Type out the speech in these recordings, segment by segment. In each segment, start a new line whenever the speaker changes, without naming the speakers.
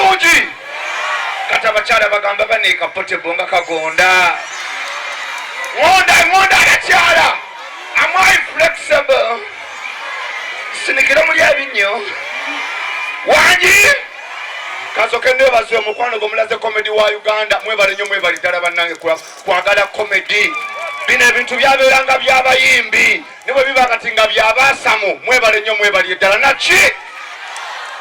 Bulungi. Kati abakyala bagamba baneeka potable nga kagonda. Ngonda ngonda abakyala. Am I flexible? Sinikira muli ebinnyo. Wangi? Kasoke nebaze omukwano gwe mulaze comedy wa Uganda. Mwebale nnyo, mwebale ddala bannange kwagala comedy. Bino ebintu byabeeranga by'abayimbi ne bwe biba kati nga byabaasamu. Mwebale nnyo, mwebale ddala. Naki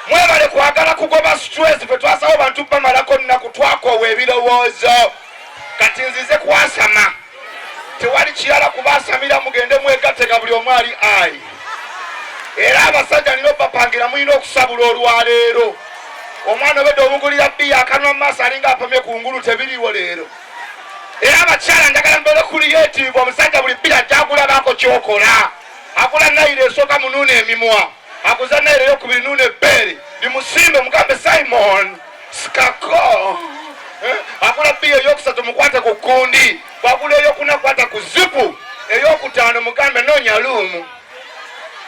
mwebale kwagala kugoba stress. Fe twasawo bantu bamalako nnaku, twakoowa ebirowoozo. Kati nzize kwasama, tewali kirala kubasamira. Mugende mwegattega buli omu ali ayi. Era abasajja nina obapangira, mulina okusabula olwaleero. Omwana obedde omugulira bbiya akanwa mu maaso alinga apamye ku ngulu, tebiriwo leero. Era abakyala njagala mubeere creative. Omusajja buli bbiri ajja agulabaako kyokola. Agula nayiro esooka, munuuna emimwa. Aguza nayiro eyokubiri, nuuna ebbeere limusimbe, mugambe Simon sikako. Eh, agula bbiya eyokusatu, mukwate ku kkundi. Bwagula eyokuna, kwata ku zipu. Eyokutaano, mugambe noonya luumu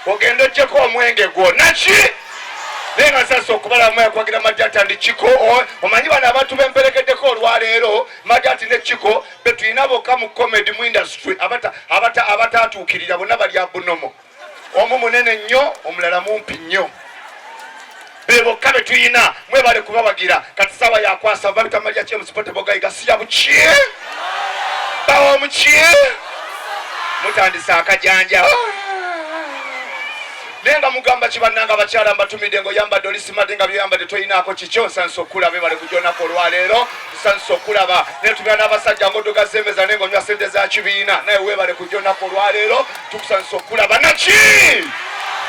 ogenda ojjeko omwenge gwo. Naki naye nga nsasa okubalamu yakwagira Majata ndi Kiko. Omanyi bano abantu bemperekeddeko olwaleero, Majati ne Kiko, betulina bokka mu comedy mu industry abatatuukirira. Bonna bali abunomo, omu munene nnyo, omulala mumpi nnyo, be bokka be tuyina. Mwebale kubawagira. Kati sawa yakwasa babita Maria James Potable Gayiga siya buki bawa omuki mutandise akajanja. Naye nga mugamba kibannanga abakyala mbatumidde ngaoyambadde oli smart, nga byoyambadde toyinaako kikyo. Nsanisa okulaba, ebale kujonako olwaleero. Nsanisa okulaba naye tumira n'abasajja ngaoddoga zemeza naye ngaonywa sente za kibiina. Naye weebale kujonako olwaleero, tukusanisa okulaba. Naki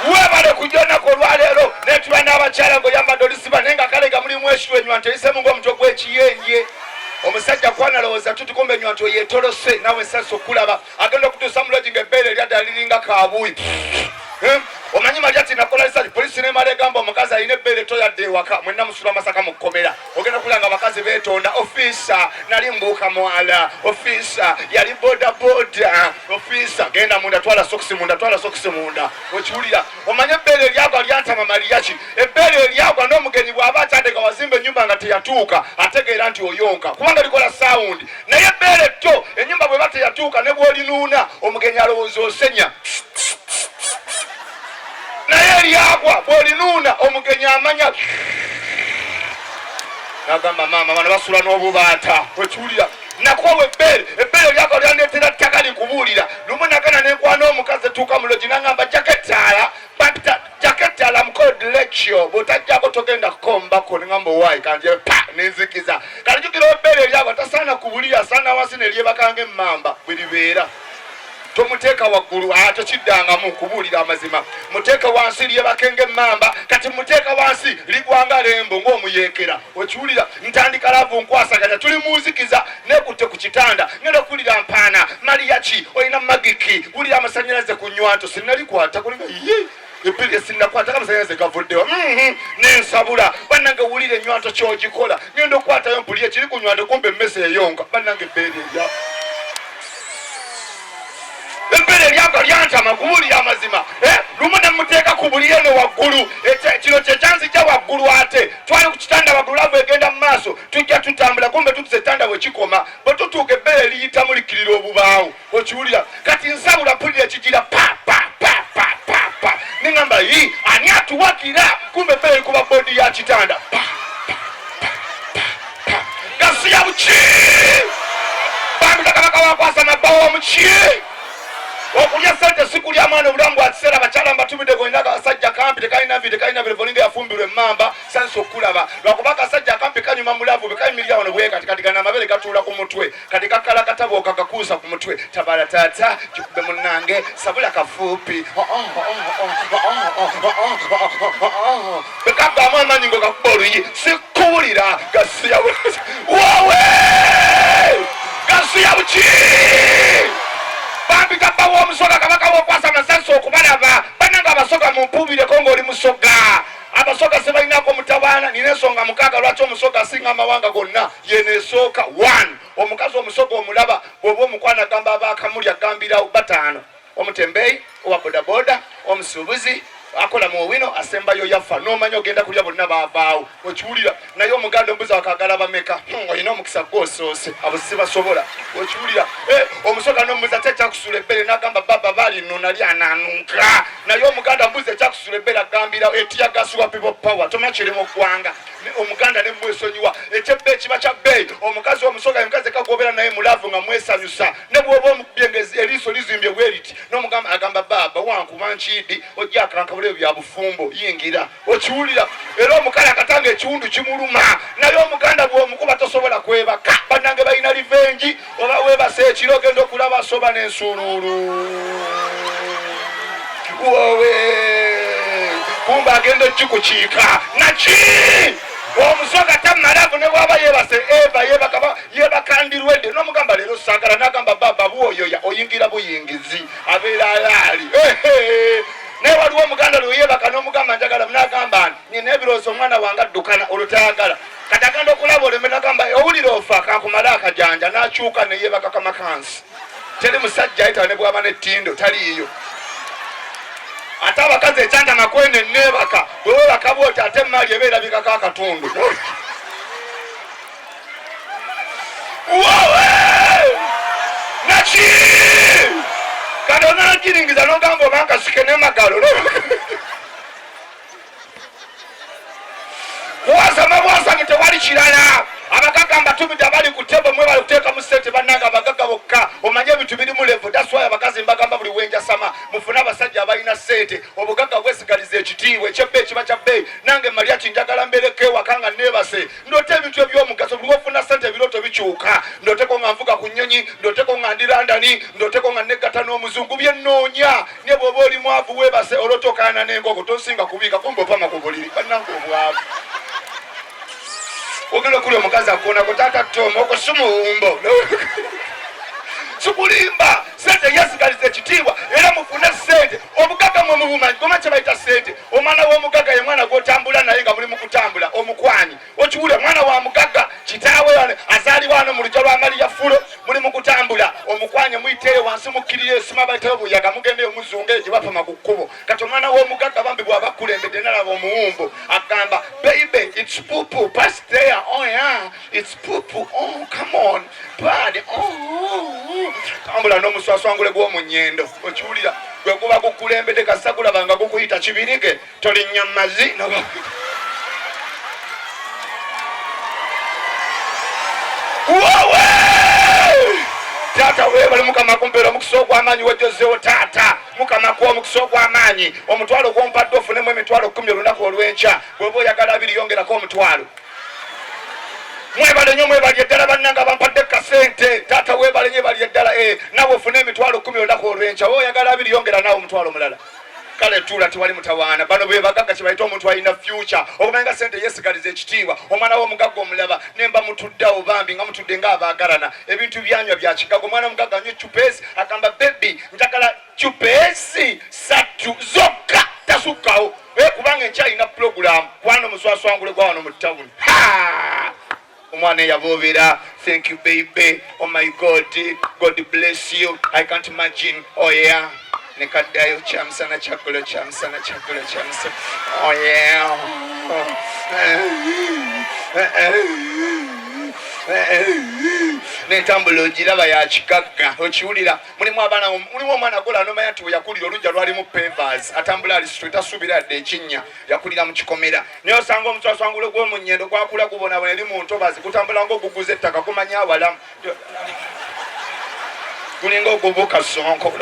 weebale kujonako olwaleero. Naye tuba n'abakyala ngaoyambadde olisiba naye nga kale nga mulimu ekitu enywa nti oyisemu ngaomutwe gw'ekiyenje. Omusajja kwanalowooza tutukumba enywa nti oyetolose. Nawe nsanisa okulaba. Agenda okutuusa mulogi nga ebbeere eryaddala liringa kabuuyi. Eh, omanyi Malyati nakola research, polisi nemala egamba omukazi alina ebbeere toyadde ewaka. Mwenna musula Masaka mu kkomera. Ogenda kulaba nga abakazi beetonda: "Officer, nali mbuuka mwala. Officer, yali boda boda. Officer." Genda munda, twala sokisi munda, twala sokisi munda. Okiwulira? Omanye ebbeere eryagwa lyantama maliyaki. Ebbeere eryagwa n'omugenyi bw'aba akyadde nga wazimba ennyumba nga teyatuuka, ategeera nti oyonka kubanga likola sound. Naye ebbeere etto, ennyumba bweba teyatuuka, ne bw'olinuuna omugenyi alowooza osenya. Naye eryagwa bw'olinuuna omugenyi amanya nagamba, "Maama, bano basula n'obubaata." Okiwulira? Nakowa ebbeere. Ebbeere lyagwa lyandeetera ttaka likubuulira. Lumu nagana nenkwana omukazi etuuka mu lodge, nagamba jaketaala bapita jaketaala mukodlectio, bw'otajjako togenda kukombako. Neŋamba owaayi kanje pa nenzikiza. Kati jjukira, ebbeere eryagwa tasaana ku buliri, asaana wansi neryebakanga emmamba bwe libeera. Tomuteeka waggulu ate kiddangamu kubuulira amazima. Muteeke wansi lyebakenga emmamba. Kati muteeka wansi ligwanga lembo ng'omuyeekera. Okiwulira? Ntandika love, nkwasaganya, tuli munzikiza, nekutte ku kitanda, ngenda okuwulira mpaana maliyaki olina magiki. Wulira amasanyalaze ku nywanto. Sinalikwata kulinga ye ebbiri, sinnakwatako amasanyalaze gavuddewa. Nensabula bannange, wulira enywanto kyogikola. Ngenda okukwatayo mpulire kiri ku nywanto, kumbe emmese eyonka. Bannange, ebbeere erya ebbeere eryagwa lyantama kubuulira amazima. Eh, lumu nemuteeka ku buli eno waggulu. Kino kyekyanzijja waggulu, ate twali ku kitanda waggulu, love egenda mu maaso, tujja tutambula, kumbe tutuse ekitanda bwe kikoma. Bwe tutuuka ebbeere liyitamu likkirira obubaawo. Okiwulira? Kati nsabula, mpulira ekigira pa pa pa pa pa pa. Neŋamba, "Yi, ani atuwagira?" Kumbe ebbeere likuba board ya kitanda, pa pa pa pa pa. Gasiya buki bambita kabaka wakwasa mabbawo omuki. Okulya sente si kulya mwana, obulamu bwa kiseera. Bakyala mbatumidde, golina akasajja kampi tekalina nvi, tekalina birevolinga, yafumbirwa emmamba. Sansa okulaba lwakuba akasajja akampi kanyuma mu love, bekayimirira wano bwe kati. Kati gano amabere gatuula ku mutwe, kati kakala katabo kakakuusa ku mutwe. Tabala taata kikube munnange, sabula kafuupi bekagwamu amaanyi ngo gakuba oluyi. Sikuwulira gasiya wawe gasiya buki bambi gabbawo omusoga kabaka wokwasa amasasi okubalaba. Bannange abasoga, mumpuubireko ng'oli musoga. Abasoga sebalinako mutabaana. Nina ensonga 6 lwaki omusoga asinga amawanga gonna. Yeno esooka, 1, omukazi omusoga omulaba bw'oba omukwana agamba abakamuli agambira bataano: omutembeeyi, owa bodaboda, omusuubuzi, Akola mu owino asembayo yafa n'omanya ogenda kulya bonna baavaawo okiwulira. Naye omuganda ombuza wakagala bameka? Olina omukisa gwosoose, abo sibasobola, okiwulira. Eh, omusoga n'omubuza ki ekyakusula ebbere, n'agamba baba balino nali ananunka. Naye omuganda mbuza ekyakusula ebbere agambira etiyagasuwa people power toma kiri mu ggwanga. Omuganda ne mwesonyiwa ekyebbeeyi kiba kya bbeeyi. Omukazi omusoga omukazi ekagobera naye mulavu nga mwesanyusa, ne bw'oba omukubye nga eriiso lizimbye bweriti n'omugamba agamba baaba wankuba nkiidi ojja akankabula ebyo bya bufumbo yingira, okiwulira. Era omukale akatanga ekiwundu kimuluma, naye omuganda bw'omukuba tosobola kwebaka. Bannange balina livengi, oba weebasa ekiro ogenda okulaba soba n'ensuuluulu wowe kumba agenda okikukiika naki. Omusoga tamalavu ne bwaba yeebase eva yebaka yebakandirwedde n'omugamba leero saagala, n'agamba baba bwoyoya oyingira buyingizi abeera alaali. Naye waliwo omuganda lwe yeebaka n'omugamba njagala, n'agamba nti nina ebirowoozo omwana wange addukana olwo tayagala. Kati agenda okulaba oleme nagamba owulira ofa kankumale akajanja, n'akyuka ne yeebaka kamakansi. Teri musajja ayitaba ne bwaba n'ettindo taliiyo. Ate abakazi ekyantama kwene neebaka bwe weebaka bwoti ate emaali eba erabikako akatundu. Wowe naki kati onagiringiza n'ogamba oba nkasike nemagalo bwasama bwasami tewali kirala. Abagagga mbatumidde abali ku tebo mwe bali kuteekamu ssente bannange abagagga bokka omanye ebintu birimu levo. That's why abakazi mbagamba buli wenjasama mufune abasajja abalina ssente. Obugagga bwesigaliza ekitiibwa ekyebbeeyi kiba kya bbeeyi. Nange Maria kinjagala mbeereko ewaka nga neebase ndote ebintu eby'omugaso. Buli wofuna ssente ebirooto bikyuka. Ndoteko nga nvuga ku nnyonyi, ndoteko nga ndi London, ndoteko nga negatta n'omuzungu bye nnoonya. Ne bw'oba oli mwavu weebase olota okaana n'enkoko tonsinga kubiika kumbe opama ku buliri. Bannange obwavu ogenda okuli omukazi akuonako taata Tom okwo si muwumbo sikulimba. Sente yesigaliza ekitiibwa era mufune sente. Obugagga mwe mubumanyi goma kye bayita sente. Omwana w'omugagga ye mwana gw'otambula naye nga muli mu kutambula omukwanyi okiwulira. Mwana wa mugagga kitaawe azaalibwa wano mu lujja lwa Mariya Fulo, muli mu kutambula omukwanye muyiteeyo wansi mukkirira esima bayitayo buyaga mugendeyo muzunga eyo gye bapama ku kkubo. Kati omwana w'omugagga bambi bw'aba akulembedde nalaba omuwumbo agamba baby it's pupu pass there, oh yeah it's pupu, oh come on bad, oh tambula n'omuswaswangule gw'omunyendo okiwulira gwe guba gukulembedde kasita gulaba nga gukuyita kibirige tolinnya mazzi. Wowe taata weebale mukama kumpeera omukisa ogw'amaanyi wejjozeewo taata mukama kuwa omukisa ogw'amaanyi. Omutwalo gwompadde ofunemu 100,000 olunaku olw'enkya. Bw'oba oyagala 20 yongerako omutwalo. Mwebale nnyo mwebali eddala bannange abampadde kasente. Taata weebale nnyo ebali eddala. Eh, nawe ofune 100,000 olunaku olw'enkya. Oba oyagala 20 yongera naawe omutwalo omulala. Kale tuula tewali mutawaana. Bano be bagagga kye bayita omuntu alina future okumanya nga sente yesigaliza ekitiibwa. Omwana w'omugagga omulaba nemba mutuddeawo bambi nga mutudde ng'abaagalana ebintu byanywa bya kigagga. Omwana w'omugagga anywa ecupesi agamba baby njagala cupesi 3 zokka tasukkawo. Eh, kubanga enkyalina pulogulaamu kwana omuswaswangule gwa wano mu tawuni. Omwana eyaboobera thank you baby, oh my God, God bless you, I can't imagine, oh yeah. Nekaddayo kyamusana kyaggulo kyamusana kyaggulo kyamusana, oh yeah. N'entambula ogiraba ya kigagga okiwulira. Mulimu abaana mulimu omwana gola nomanya nti weyakulira olujja lwalimu pavers atambula ali straight asuubira yadde ekinnya yakulira mu kikomera. Naye osanga omuswaswangulo gw'omunyendo gwakula gubonabona eri mu ntobazi gutambula ng'oguguza ettaka gumanya awalamu gulinga ogubuka sonko.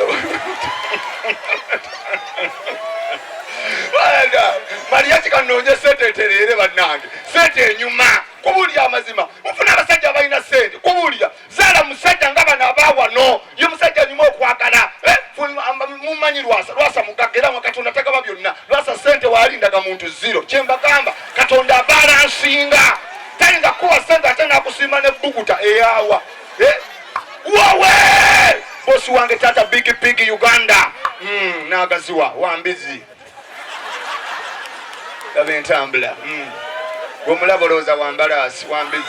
Mariya kikanoonye sente etereere bannange sente enyuma kubuulira amazima mufune abasajja abalina sente kubuulira zaala musajja nga bano abawano ye musajja anyuma okwagala. Eh, mumanyi Lwasa Lwasa mugagga era Katonda tagaba byonna. Lwasa sente walindaga muntu zero kyembagamba Katonda abalansinga tayinza kukuwa sente ate nakusiima nebbuguta eyawa. Eh, wawe bosi wange taata big big Uganda nagaziwa wambizi laba entambula gwemulaba olowooza wambalaasi wambizi.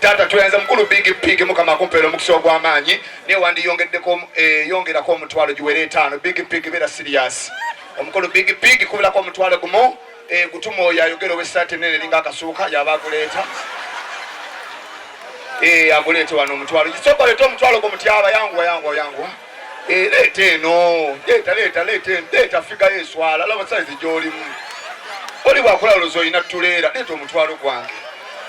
Taata tweyanza mukulu Big Pig, Mukama akumpeera omukisa ogw'amaanyi, naye wandiyongeddeko yongerako omutwalo giwere 5. Big Pig, beera serious. Omukulu Big Pig, kubulako 10,000, gutuma oyo ayogera ow'essaati ennene eringa akasuuka, yaba aguleeta. Aguleete wano omutwalo. Sooka oleete omutwalo gwo mutyaba, yanguwa, yanguwa, yanguwa. Leeta eno, leeta, leeta, leeta eno, leeta figure y'eswala, laba size gy'olimu. Oli bw'akola olowooza olina tuleera, leeta omutwalo gwange.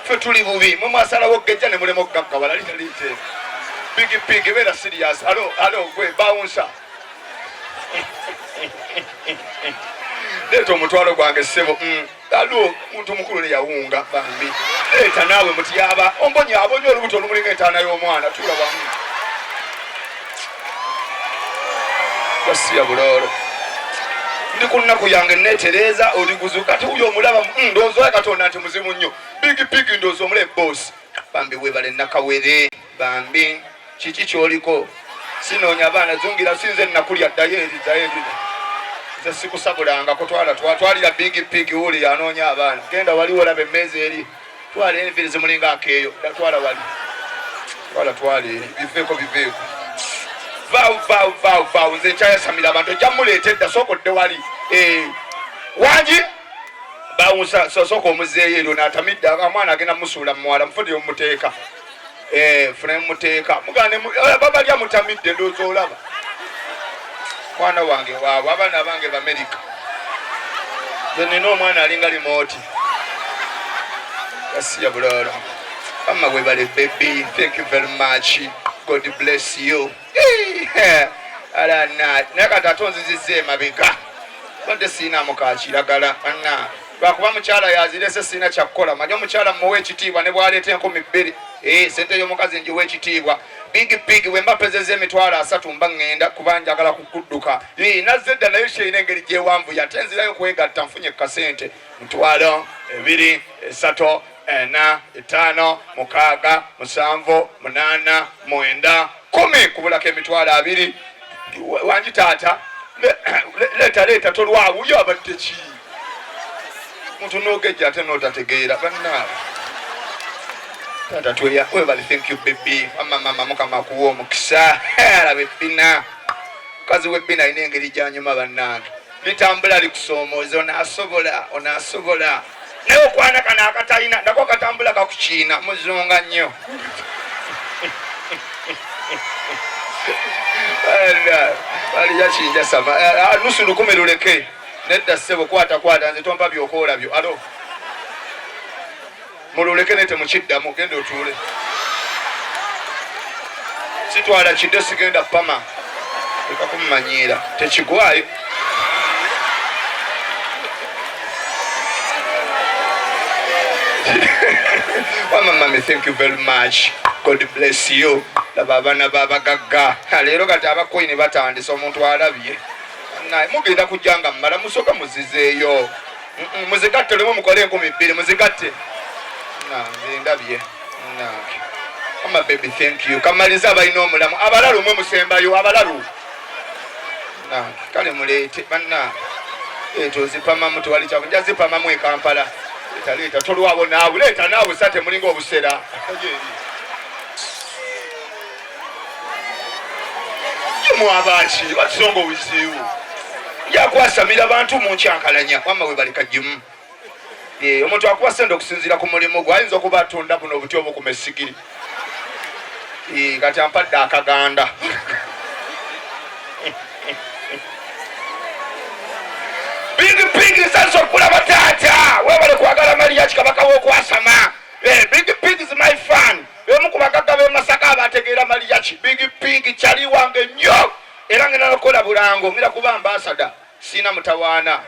Ffe tuli bubi, mwe mwasalawo okugejja ne mulema okugaggawala, leeta, leeta eno. Big Pig, beera serious. Alo, alo, gwe bouncer. Leeta omutwalo gwange ssebo. Alo, muntu mukulu ne yawunga bambi. Leeta naawe mutyaba, ombonyaabonye olubuto olumulinga entaana y'omwana, tuula wamu. Gasiya buloolo. Ndi ku nnaku yange neetereeza oli guzu kati wuyo omulaba, ndowooza oya Katonda nti muzibu nnyo. Big Pig, ndowooza omulabe boss. Bambi weebale Nakawere, bambi kiki ky'oliko? Sinoonya abaana zungira, sinze nakulya, ddayo eri, ddayo eri. Nze sikusabulangako, twala, twalira Big Pig wuli anoonya abaana. Genda wali olaba emmeeza eri. Twala enviiri zimulinga akeeyo, twala wali. Twala, twala eri, biveeko, biveeko. Vaawo, vaawo, vaawo, vaawo, nze nkyayasamira abantu, ojja muleeta edda, sooka odde wali. Wangi? Bawunsa, sooka omuzeeyo eri, ono atamidde, omwana agenda musuula muwala, mufunire mumuteeka. Funa mumuteeka. Mugane, babalya mutamidde, ndowooza olaba. Mwana wange waabwe, abaana bange b'Amerika. Nze nina omwana alinga limooti. Gasiya buloolo. Mama webale baby, thank you very much. God bless you. Ala na, naye kati ate onzizizza emabega. Badde sirina ka kiragala banna. Lwakuba mukyala yazirese sirina kyakukola. Manyi omukyala mmuwa ekitiibwa ne bw'aleeta 2000. Sente y'omukazi ngiwa ekitiibwa. Big Pig, bwe mba mpezezza 30,000 mba ŋŋenda kuba njagala kukudduka. Nazze dda naye kyerina engeri gyewanvuye ate nzirayo kwegatta nfunye kasente. 20, 30, 40, 5, 6, 7, 8, 9, 10, kubulako 20,000. Wangi taata, leeta, leeta, tolwawo, yo abadde ki? Muntu n'ogejja ate n'otategeera bannaawe. Taata tweya, webale, thank you baby. Mama, mama, Mukama akuwa omukisa. Alaba ebbina. Mukazi w'ebbina alina engeri gy'anyuma bannange. Litambula likusoomooza, onaasobola, onaasobola. Naye okwana kano akatalina nako katambula kakukiina, muzunga nnyo. Balija kinjasama. Nusu 1,000 luleke. Nedda ssebo, kwata, kwata, nze tompa byokoola byo. Alo. Mululeke naye temukiddamu, genda otuule. Sitwala kidde, sigenda pama. Leka kummanyiira, tekigwayo. Mama, mami, thank you very much. God bless you. Laba abaana b'abagagga. Leero kati abakoyini batandise, omuntu alabye. Naye mugenda kujja nga mmala, musooka muzizeeyo. Muzigatte lumu mukole 2,000, muzigatte. Nange ndabye. Nange. Mama baby, thank you. Kamaliza abalina omulamu. Abalalu mwe musembayo, abalalu. Nange kale muleete bannange. Leeta ozipamamu, tewali kyaku, nja zipamamu e Kampala. Leeta, leeta, tolwawo naawe, leeta naawe, sate mulinga obusera. Ye mwabaki? What's wrong with you? Nja kwasamira bantu munkyankalanya. Wamma webale kagimu. Omuntu akuwa ssente okusinziira ku mulimu gwe, ayinza okuba atunda buno obuti obukuma essigiri. Kati ampadde akaganda. Big Pig, nsanyuse okulaba taata. Webale kwagala Mariachi, kabaka w'okwasama. Big Pig is my fan. Bemu ku bagagga b'e Masaka abategeera Mariachi. Big Pig kyali wange nnyo. Era ngenda nokukola bulango, ngenda kuba ambassador. Sina mutawaana.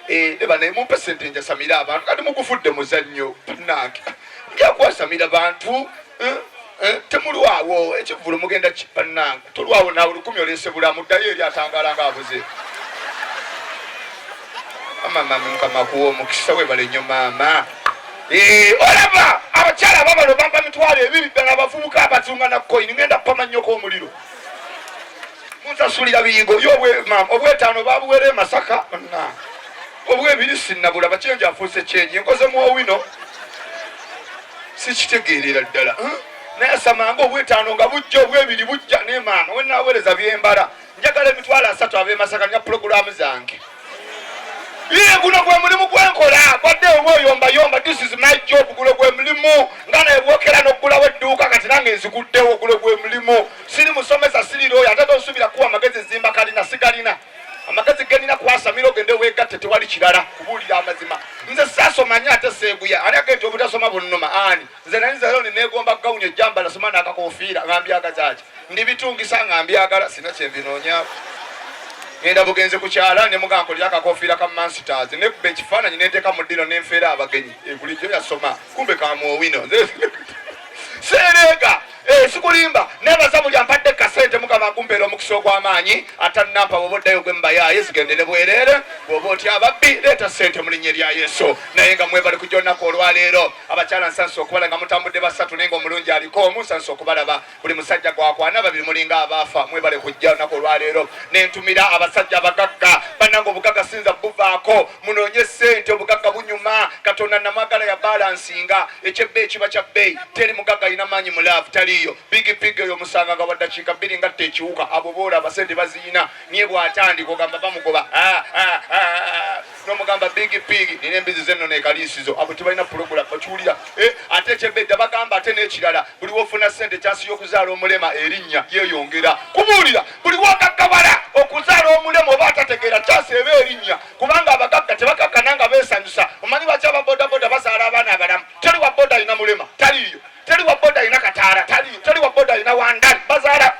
Leba naye mumpe ssente njasamira abantu. Kati mugufudde muzannyo bannange. Nja kwasamira bantu. Temulwawo ekivvulu mugenda bannange. Tolwawo naawe 1,000 oleese bulamu, ddayo eri atangaala ng'abuze. Mama, mami, Mukama akuwa omukisa, webale nnyo maama. Olaba abakyala ababalo bampa 20,000, ddala abavubuka abazunga na koyini, ngenda pama nnyoko omuliro. Munsasulira biyigo yo obwetaano babuwera e Masaka, na obwebiri sinnabulaba, kyenje afuuse kyenje nkoze mu owino. Sikitegeerera ddala. Naye asamanga obwetaano nga bujja, obwebiri bujja, naye maama wenaweereza byembala. Njagala 300,000 ab'e Masaka nya pulogulaamu zange. Ye guno gwe mulimu gwenkola, gwadde oba oyombayomba, this is my job. Guno gwe mulimu nga naye bwokera n'oggulawo edduuka, kati nange nziguddewo. Guno gwe mulimu. Siri musomesa, siri looya, ate tonsuubira kuwa amagezi. Zimba kalina, sigalina amagezi genina kwasamira ogende weegatte, tewali kirala kubuulira amazima. Nze saasoma nnyo ate seeguya. Ani agenti obutasoma bunnuma? Ani? Nze nali nze lero neegomba gawuni ejjambala soma n'akakofiira nga mbyagazaki, ndibitungisa nga mbyagala, sina kyembinoonyaako. Ngenda bugenzi ku kyala ne muga nkolera akakofiira ka Monsters, nekuba ekifaananyi nenteeka mu ddiro nenfeera abagenyi. Bulijjo yasoma, kumbe kamuowino seereega. Sikulimba, nebaza buli ampadde kasente. Mukama akumpeera omukisa ogw'amaanyi. Atannampa, bw'oba oddayo gwe mubayaaye zigendere bwereere. Bw'oba otya ababbi, leeta sente mu linnya erya Yesu. Naye nga mwebale kujja olunaku olwaleero. Abakyala, nsansa okubala nga mutambudde basatu, naye nga omulungi aliko omu. Nsansa okubalaba. Buli musajja gwakwana babiri mulinga abaafa. Mwebale kujja olunaku olwaleero. Nentumira abasajja abagagga. Bannange, obugagga sinza buvaako, munoonye sente, obugagga bunyuma. Katonda namwagala ya balansinga ekyebbeeyi kiba kya bbeeyi. Teri mugagga alina maanyi mu love, taliiyo. Big pig oyo omusanga nga waddakiika 2 ngatta ekiwuka. Abo boolaba sente baziyina, niye bw'atandika ogamba bamugoba. Ah, ah, ah, nomugamba, "Big pig, nina embizi zennono ekaliisizo." Abo tebalina pulogulamu, bakiwulira. Eh, ate ekyebedda bagamba, ate n'ekirala, buli wofuna sente kyasi y'okuzaala omulema erinnya yeeyongera. Kubuulira, buli wogaggawala okuzaala omulema oba atategeera, kyasi eba erinnya, kubanga abagagga tebakakkana nga beesanyusa. Omanyi lwaki ababodaboda bazaala abaana abalamu? Teri wa boda alina mulema, taliiyo. Teri wa boda alina kataala, taliiyo. Teri wa boda alina wandali, bazaala.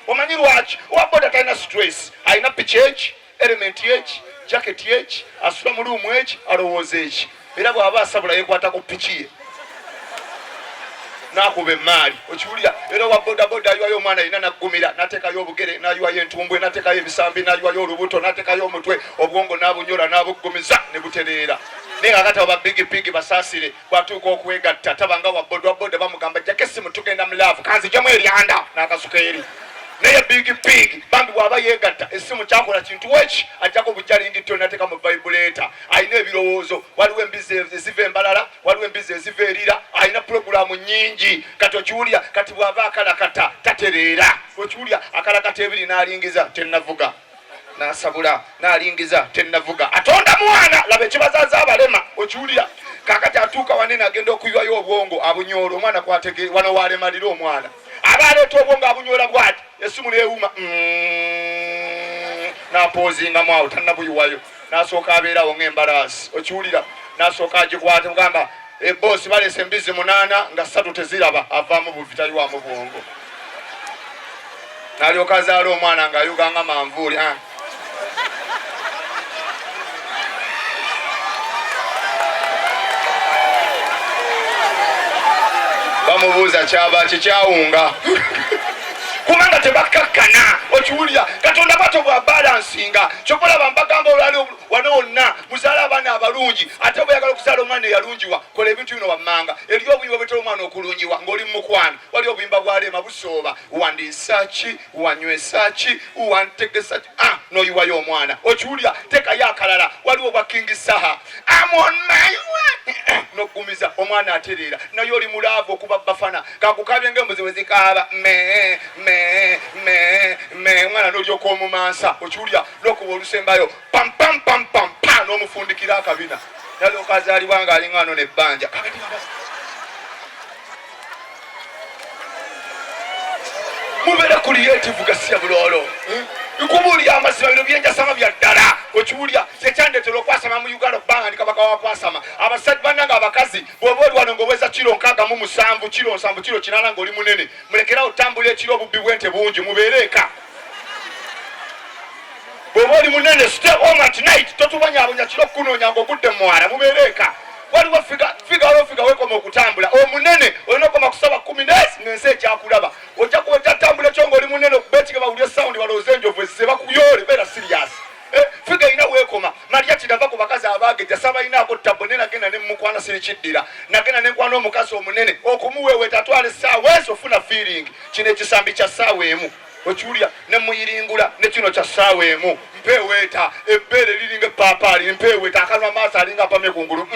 Omanyi lwaki? Owa boda talina stress, alina piki eki, element eki, jacket eki, asula mu room eki, alowooza eki. Era bw'aba asabula yekwata ku piki ye nakuba emaali, okiwulira? Era owa bodaboda ayiwayo omwana alina naggumira, nateekayo obugere, nayiwayo entumbwe, nateekayo ebisambi, nayiwayo olubuto, nateekayo omutwe, obwongo nabunyola, nabuggumiza ne butereera. Naye kakati abo ba big pig basaasire, bwatuuka okwegatta tabanga wa boda. Wa boda bamugamba, "Jjako essimu, tugenda mu love, kanzijemu eryanda," n'akasuka eri. Naye big pig bambi bw'aba yeegatta, essimu kyakola kintu weki, ajjako bujalingito nateeka mu vibrator. Alina ebirowoozo, waliwo embizi eziva embalala, waliwo embizi eziva erira, alina pulogulaamu nyingi. Kati okiwulira? Kati bw'aba akalakata tatereera, okiwulira? Akalakata ebiri n'alingiza, tennavuga, n'asabula n'alingiza, tennavuga, atonda mwana. Laba ekibazaaza abalema, okiwulira? Kakati atuuka wanene agenda okuyiwayo obwongo abunyoola omwana kwatege wano walemalira omwana, aba aleeta obwongo abunyoola bwati, esimu newuma napozingamu awo, tannabuyiwayo, nasooka abeerawo ng'embalaasi, okiwulira? Nasooka agikwata, mugamba eboosi baleese embizi munaana nga ssatu teziraba, avaamu buvi, tayiwamu bwongo, n'alyoka azaala omwana ng'ayuga nga manvuuli, ah. Bamubuuza kyaba kikyawunga kubanga tebakkakkana, okiwulira? Katonda bwatyo bwa balansinga. Kyokulaba mbagamba olwali wano wonna muzaale abaana abalungi. Ate bweyagala okuzaala omwana eyalungiwa, kola ebintu bino wammanga. Eri obuyimba bwetera omwana okulungiwa ng'oli mu mukwano, wali obuyimba bwaleema busooba, wandiisa ki, wanywesa ki, wantegesa ki, ah, n'oyiwayo omwana, okiwulira? Tekayo akalala, waliwo bwa King Saha, "I'm on my way," n'oggumiza omwana atereera. Naye oli mu love okuba bafana kakukabye ng'embuzi bwe zikaaba me me me me, omwana n'olyoka omumansa, okiwulira? N'okuba olusembayo pam pam pam pam pa, n'omufundikira akabina, nalyoka azaalibwa ng'alinga ano nebbanja. Kakati mubeere creative, gasiya buloolo. Nkubuulira amazima, bino byenjasama bya ddala, okiwulira? Kyekyandetera okwasama mu Uganda, okubanga ndi kabaka wakwasama. Abasajja bannange, abakazi, bw'oba oli wano ng'oweza kiro 67, kiro 70, kiro 80, ng'oli munene, mulekerawo otambula ekiro, obubbi bw'ente bungi, mubeere eka. Bw'oba oli munene, stay home at night, totubonyabonya kiro kukunoonya ng'ogudde mu mwala, mubeere eka. Waliwo figure, figure, waliwo figure weekoma okutambula. Omunene olina okoma ku ssaawa 10 nesi ng'ensi ekyakulaba. Ojja kuba ojja ekyo ng'oli munene, okuba ekige bawulire sound, balowooze enjovu ezze bakuyole. Beera serious. Eh, figure erina weekoma. Maria kinava ku bakazi abageja sabalinaako tabbo, naye nagenda ne mukwana, sirikiddira, nagenda nenkwana omukazi omunene okumuweeweeta atwala essaawa ezo ofuna feeling. Kino ekisambi kya ssaawa emu, okiwulira? Nemuyiringula ne kino kya ssaawa emu, mpeeweeta ebbeere liringa epaapaali, mpeeweeta akanwa maaso alinga apamye kungulu.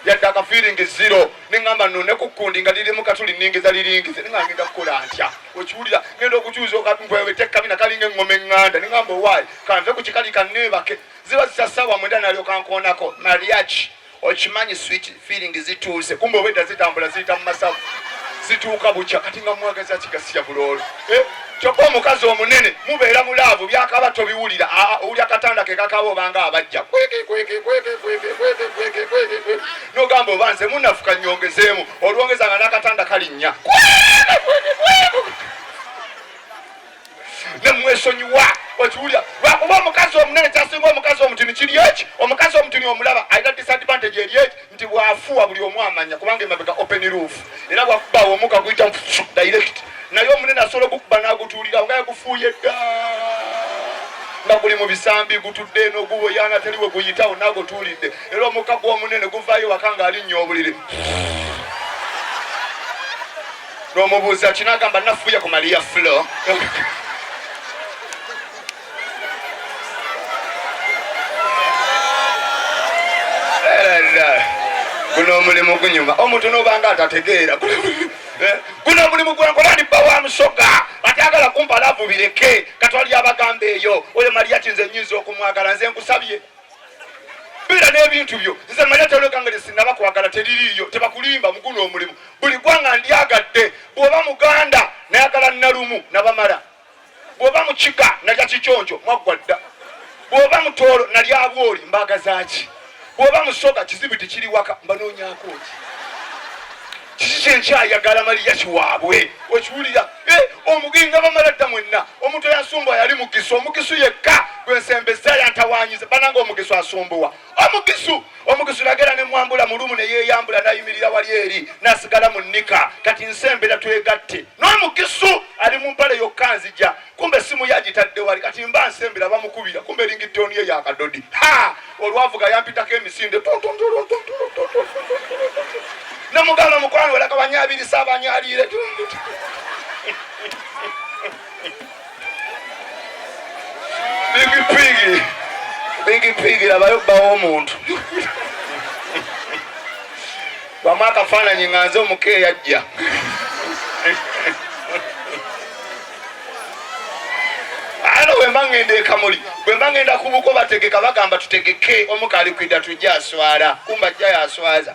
Yadde akafiiringi zero. Neŋŋamba nno ne ku kkundi nga lirimu katuli nningiza liringize. Neŋŋamba ngenda kukola ntya? Okiwulira ngenda okukyusa okampwewe kabina kalinga eŋŋoma eŋŋanda. Neŋŋamba owaayi kanve ku kikali kanneebake. Ziba zisa ssaawa 9 nalyoka nkoonako mariachi. Okimanyi switch feeling zituuse, kumbe obwedda zitambula ziyita mu masavu zituuka bukya. Kati nga mwagaza kigasiya buloolo, eh? Kyokka omukazi omunene mubeera mu love, byakaba tobiwulira. Aa, owulira katanda ke kakaba obanga abajja kweke kweke kweke kweke kweke kweke kweke kweke, nogamba oba nze munafuka nyongezeemu, olwongeza nga n'akatanda kalinnya kweke kweke kweke nemwesonyiwa. Okiwulira, lwakuba omukazi omunene kyasinga omukazi omutini kiri eki, omukazi omutini omulaba alina disadvantage eri eki nti bwafuwa buli omu amanya, kubanga emabega open roof, era bwakubawo omuka guyita direct. Naye omunene asobola ogukuba n'agutuulira nga yagufuuye dda, nga guli mu bisambi, gutudde eno guboyana, teri we guyitawo nagutuulidde. Era omukka gw'omunene guvaayo waka ng'alinnya obuliri, n'omubuuza kinagamba nafuuye ku Maria Flo. Guno omulimu gunyuma, omuntu nobanga atategeera. Guno omulimu gwenkola, ndi bba wa musoga, atyagala kumpa love bireke. Katwali abagamba eyo oyo Maria kinze nyinza okumwagala. Nze nkusabye, beera n'ebintu byo. Nze manya tologanga lye sinaba kwagala, teririiyo, tebakulimba. Muguno omulimu buli gwanga ndyagadde. Bw'oba muganda nayagala nalumu nabamala, bw'oba mukiga nalya kikyonjo mwaggwa dda, bw'oba mutoolo nalya bwoli mbagazaaki, bw'oba musoga kizibiti kiri waka mbanoonyaako ki? Kiki kyenkyayagala maliya kiwaabwe? Okiwulira, eh, omuginga bamala dda mwenna. Omuntu eyasumbuwa yali mugisu, omugisu yekka gwensembeza yantawanyiza. Bananga omugisu asumbuwa, omugisu omugisu nagera nemwambula mulumu neyeyambula nayimirira wali eri nasigala mu nika. Kati nsembera twegatte n'omugisu ali mu mpale yokka, nzija kumbe simu yagitadde wali. Kati mba nsembera bamukubira, kumbe ringtone ye yakadodi. Ha, olwavuga yampitako emisinde, nemugamba mukwano walaka banyabirisa abanyalire. Big Pig, Big Pig, labayo bbawo omuntu wamu akafaananyi nga nze omuka eyajja. Ano bwemba ngenda ekamuli, bwemba ngenda kubuko, bategeka bagamba tutegeke omuka ali kwidda tujja aswala, kumba ajja yaswaza.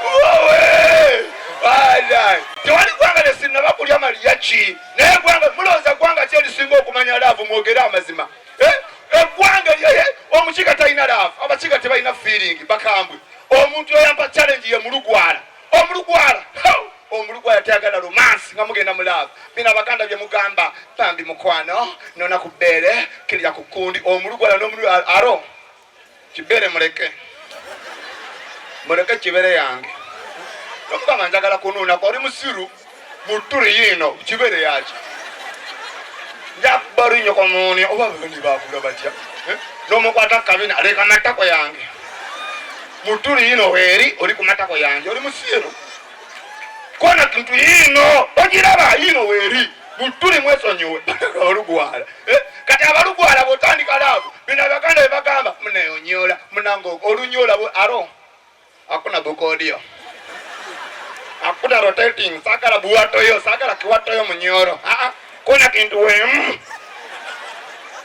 Wowe! Tewali gwanga lyesinaba kulya maliyaki, naye gwanga mulowooza gwanga ki erisinga okumanya love? Mwogere amazima. Eh, eggwanga omukiga talina love, abakiga tebalina feeling, bakambwe. Omuntu oyampa challenge ye mulugwala, omulugwala, omulugwala tayagala romance nga mugenda mu love. Bino abaganda bye mugamba bambi mukwano nona ku bbeere kirira ku kundi, omulugwala n'omulu aro kibeere, muleke muleke kibere yange. Nomugamba njagala kunuunako, oli musiru mutuli yiino kibere yaki njakuba lunnyo komuuni oba bani bakula batya, eh? N'omukwata kabina leka matako yange mutuli yiino weeri oli ku matako yange, oli musiru kona kintu yiino ogiraba yiino weeri mutuli mwesonyiwe olugwala, eh? Kati abalugwala bwotandika love, bino abaganda bye bagamba munayonyola munange olunyola aro hakuna bukodio, hakuna rotating, sagala buwatoyo, sagala kiwatoyo munyoro. Ah, kuna kintu wemu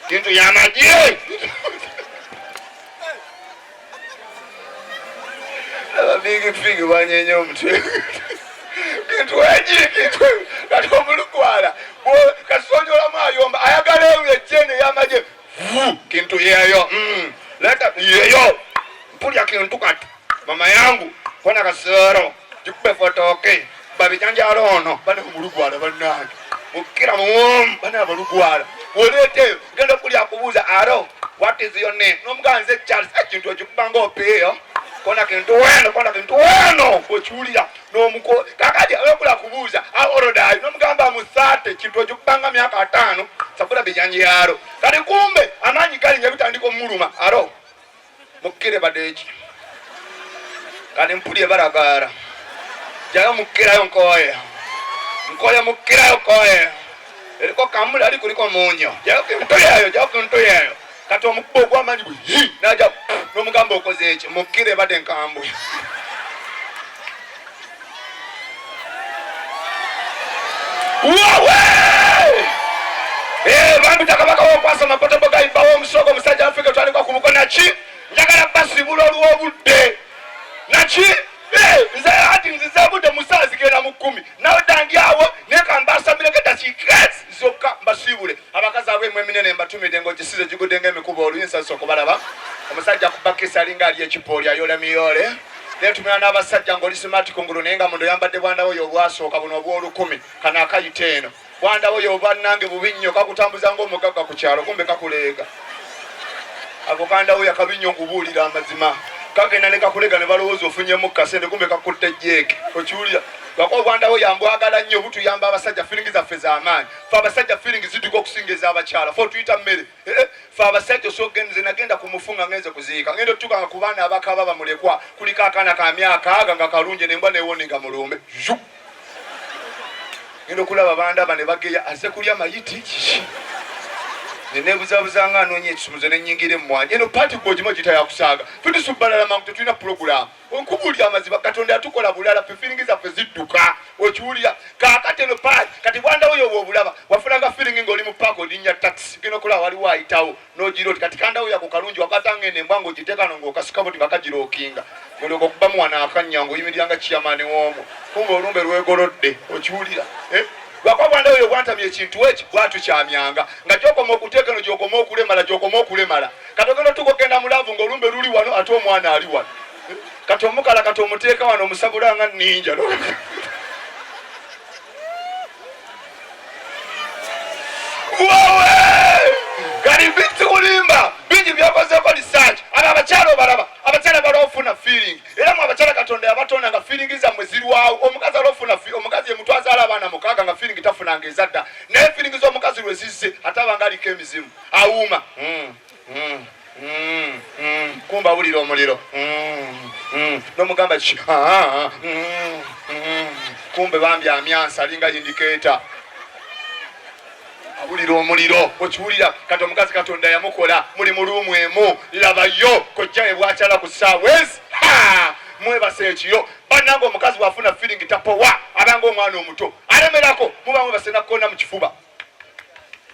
kintu ya maji. Big Pig banyenya omutwe kintu egi kintu. Kati omulugwala kasonyolamu ayomba ayagala eyo ejjene ey'amagye vu kintu yeyo, leta yeyo mpulya kintu. Kati mama yangu kona kasoro gikube fotoke babijanjalo ono bana omulugwala bannange mukira muwomu bana abalugwala oleeteyo genda okulya akubuuza aro what is your name, nomugamba nze Charles. Ekintu ekikubanga opeeyo kona kintu weno kona kintu weno okiwulira nomuko. Kakati olokula kubuuza aorodayo nomugamba musate kintu ekikubanga myaka 50 sabula bijanjalo. Kati kumbe amaanyi galinnya bitandika omuluma aro mukire badeki. Kati mpulye balagaala jayo mukirayo nkoye nkoye mukirayo koye eriko kamulali kuliko munyo jayo kintu yeyo jayo kintu yeyo. Kati omukuba ogw'amaanyi bwe naja n'omugamba okoze eki mukkira ebadde nkambwe. Wawe! Eh, bambi takabaka wokwasa mapotebo gayibawo omusogo omusajja Afrika twalikwa ku buko naki njagala basibula olw'obudde naki eh, nze ati nzize budde musaa zigenda mu kkumi nawe dandi awo naye kambasamireko eddakiika zokka mbasiibule abakazi ab'emwe eminene mbatumidde ng'ogisize gigudde ng'emikuba oluyinza nsa okubalaba omusajja akuba kisi alinga ali ekipooli ayoola miyoole netumira n'abasajja ng'oli simaati kungulu naye nga mundo oyambadde bwandawo yo obwasooka buno obw'olukumi kano akayita eno bwandawo yo bannange bubi nnyo kakutambuza ng'omugagga ku kyalo kumbe kakuleega ako kandawo yakabi nnyo nkubuulira amazima kagenda ne kakulega ne balowooza ofunyemu kasente kumbe kakutte jeeke okiwulira lwako obwandawo yambwagala nnyo butuyamba abasajja firingi zaffe z'amaanyi fe abasajja firingi zidduka okusinga ez'abakyala fe otuyita mmere eh, eh, fe abasajja osogenze nagenda ku mufu nga ngenze kuziika ngenda otutuka nga ku baana abakaba bamulekwa kuliko akaana ka myaka aga nga kalungi nembwa newoni nga mulumbe ngenda okulaba bandaba ne bageya aze kulya mayiti kiki nenebuzabuza nga anoonya ekisumuzo nenyingira emmwanyi eno paati gwe ogimu gita yakusaaga fe tusubbalala mangu tetulina pulogulaamu onkubuulira amaziba katonda yatukola bulala fe firingi zaffe zidduka okiwulira kaakati eno paati kati bwandawo yoba obulaba wafunanga firingi ng'oli mu paaka olinnya takisi genda okulaba waliwo ayitawo nogira oti kati kandawo yako kalungi wakwata ngeno embwa ng'ogiteeka no ng'okasuka boti nga kagirokinga ng'olyoka okubamu wano akannya ng'oyimirira nga kiyamaani w'omwo kumbe olumbe lwegolodde okiwulira eh? lwakuba bwandawo yo bwantamya ekintu eki bwatukyamyanga nga gyokoma okuteeka eno gyokoma okulemala gyokoma okulemala kati ogenda otuuka okugenda mu laavu ng'olumbe luli wano ate omwana ali wano eh? kati omukala kati omuteeka wano omusabula nga ninja Wowe! Kali bintu kulimba bingi byakozeeko research abo abakyala obalaba abakyala balwa ofuna feeling era mu abakyala katonda yabatonda nga feeling zammwe zirwawo omukazi alwa ofuna omukazi ye mutu azaala abaana mukaaga nga feeling tafunanga ezadda naye feeling z'omukazi lwe zizze ate abanga aliko emizimu awuuma mm, mm. Mm, mm, kumba awulira omuliro mm, nomugamba ki ah, ah, kumbe bambi amyansa alinga indikeeta awulira omuliro okiwulira kati omukazi katonda yamukola muli mu luumu emu labayo kojja we bwakyala ku ssaawa ezi mwebasa ekiro bannanga omukazi bwafuna feeling tapowa abanga omwana omuto alemerako muba mwebase nakukona mu kifuba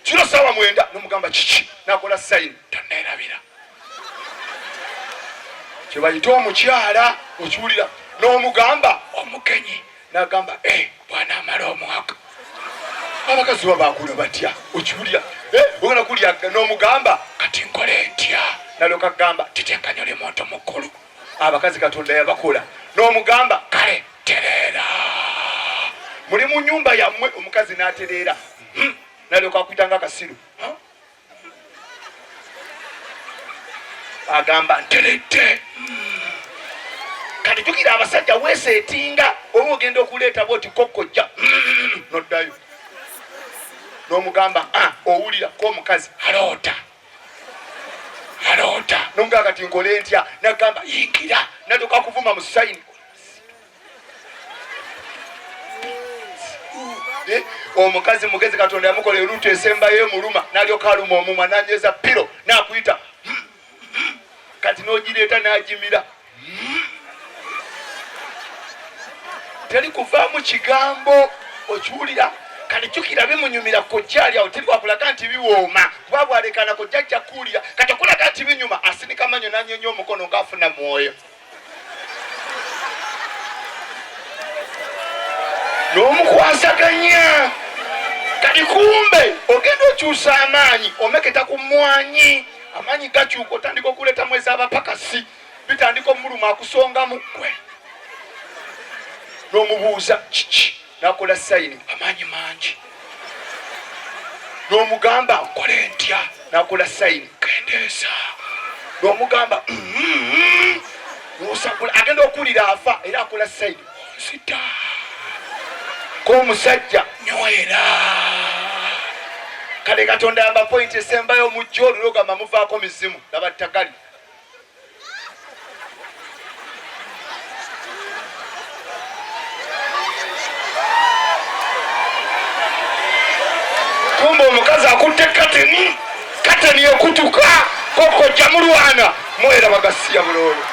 kiro sawa mwenda nomugamba kiki nakola sayini tonerabira kyebayita omukyala okiwulira nomugamba omugenyi nagamba eh, bwana amala omwaka abakazi babakula batya okiwulira eh, ogenda kulya nomugamba kati nkole ntya nalyoka gamba tetenkanya oli muntu mukulu abakazi katonda yabakola nomugamba kale tereera muli mu nyumba yammwe omukazi n'atereera hmm. nalyoka akuyita nga akasiru agamba nteredde hmm. kati jukira abasajja weeseetinga oba ogenda okuleeta bwoti kokkojja hmm. noddayo n'omugamba ah, owulira ko omukazi aloota aloota nomugamba kati nkole ntya nagamba yingira natuka kuvuma mu sayini eh, omukazi mugezi katonda yamukola eruutu esembayo emuluma nalyoka aluma omumwa nanyeza piro nakuyita kati nogireeta nagimira teri kuvaamu kigambo okiwulira kati jukira bimunyumira kojja ali awo teri wakulaga nti biwooma kuba bwalekana kojja ajja kuwulira kati okulaga nti binyuma asinika manyo nanyenya omukono ngaafuna mwoyo n'omukwasaganya kati kumbe ogenda okyusa amaanyi omeketa ku mwanyi amaanyi gakyuka otandika okuleetamu ez'abapakasi bitandika omuluma akusongamu gwe n'omubuuza kiki nakola sayini amaanyi mangi n'omugamba nkole ntya nakola sayini kendeeza n'omugamba mm-hmm. nosagula agenda okuwulira afa era akola sayini onzita k'omusajja nywera kale katonda yamba pointi esembayo omujja olulogamba muvaako mizimu laba ttagali kumbe omukazi akutte kateni kateni ekutuka. Kokojja mulwana mweraba gasiya buloolo.